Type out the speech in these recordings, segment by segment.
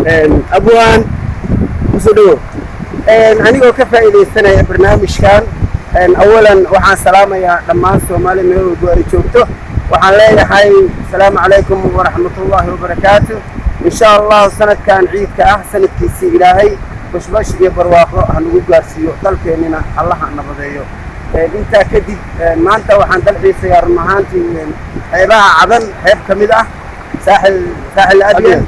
Abwaan, kusoo dhawow. Anigoo ka faa'iidaysanaya barnaamijkan, awalan waxaan salaamayaa dhammaan Soomaali meel walbo ay joogto. Waxaan leeyahay asalaamu calaykum waraxmatullaahi wabarakaatu. Insha Allahu sanadkan ciidka ah sanadkiisii Ilaahay bashbash iyo barwaaqo ha nagu gaarsiiyo, dalkeennina Allaha nabadeeyo. Intaa kadib, maanta waxaan dalxiisayaa run ahaantii xeebaha Cadan, xeeb ka mid ah saaxil, Saaxil Abyan.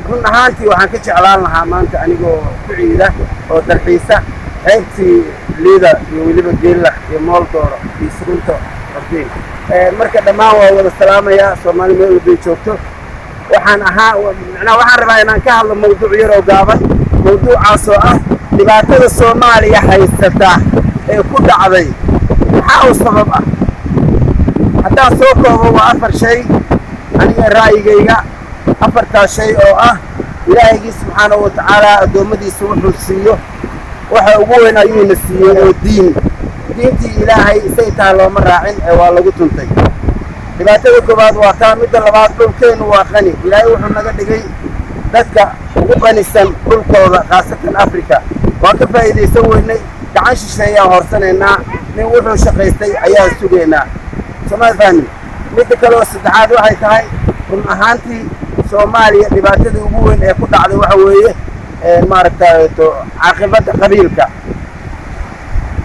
Run ahaantii waxaan ka jeclaan lahaa maanta anigoo ku ciida oo dalxiisa xeebtii Liida iyo weliba Geella iyo Mooldooro iyo Sugunto Ordiin. Marka dhammaan waa wada salaamayaa Soomaali meel walbay joogto. Waxaan ahaa, macnaha, waxaan rabaa inaan ka hadlo mawduuc yar oo gaaban, mawduucaas oo ah dhibaatada Soomaaliya haysata ee ku dhacday maxaa u sabab ah. Haddaan soo koobo, waa afar shay aniga ra'yigayga. Afartaas shay oo ah Ilaahygii subxaanahu wa tacaala addoommadiisa wuxuu siiyo waxa ugu weyn ayuuna siiyey oo diin. Diintii Ilaahay isay tahay looma raacin ee waa lagu tuntay. Dhibaatada koowaad waa taa. Midda labaad, dhulkeennu waa qani. Ilaahay wuxuu naga dhigay dadka ugu qanisan dhulkooda, khaasatan Africa. Waa ka faa'iidaysan weynay. Gacan shisheeyaan horsanaynaa, nin wuxuu shaqaystay ayaan sugaynaa. Somaad fahmin? Midda kale oo saddexaad waxay tahay, run ahaantii Soomaaliya dhibaatadii ugu weyn ee ku dhacday waxa weeye, maaragtay, caaqibadda qabiilka.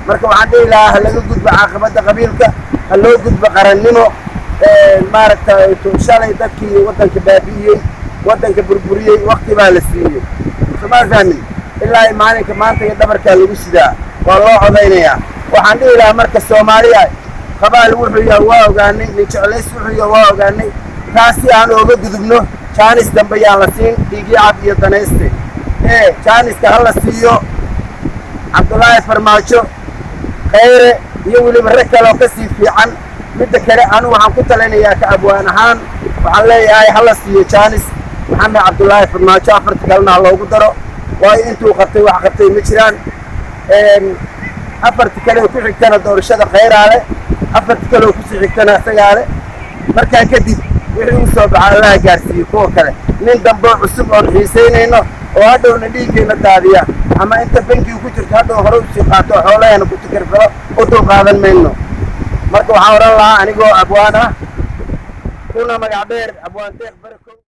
Marka waxaan dhihi lahaa ha laga gudbo caaqibadda qabiilka, ha loo gudbo qarannimo. Maaragtay, shalay dadkii waddanka baabi'iyey, waddanka burburiyey, wakti baa la siiyey. Somaad fahmin? Ilaa maalinka maanta iyo dhabarkaa lagu sidaa, waa loo codaynayaa. Waxaan dhihi lahaa marka, Soomaaliya, qabaal wuxuu yahay waa ogaanay, nin jeclays wuxuu yahay waa ogaanay. Taasi aan ooga gudubno. Jaanis dambe yaan la siin dhiigyacab iyo danayste ee jaaniska ha la siiyo Cabdullaahi Farmaajo, Khayre iyo weliba rag kale oo ka sii fiican. Midda kale, anigu waxaan ku talinayaa ka abwaan ahaan, waxaan leeyahay ha la siiyo jaanis Maxamed Cabdullaahi Farmaajo, afarta kalena ha loogu daro, waayo intuu qabtay wax qabtay ma jiraan. Afarta kale oo ku xigtana doorashada Khayraale, afarta kale oo kusii xigtana isagaa le. Markaa kadib wixii u soo baxa Allaha gaarsiiyo kuwa kale. Nin damboo cusub oon xiisaynayno oo hadhowna dhiiggeenna daadiya ama inta bankiga ku jirto hadhow hore usii qaato, xoolahayna ku tikirfalo, u dul qaadan mayno. Marka waxaan odhan lahaa, anigoo abwaan ah kuna magac dheer Abwaan Deeq Barako.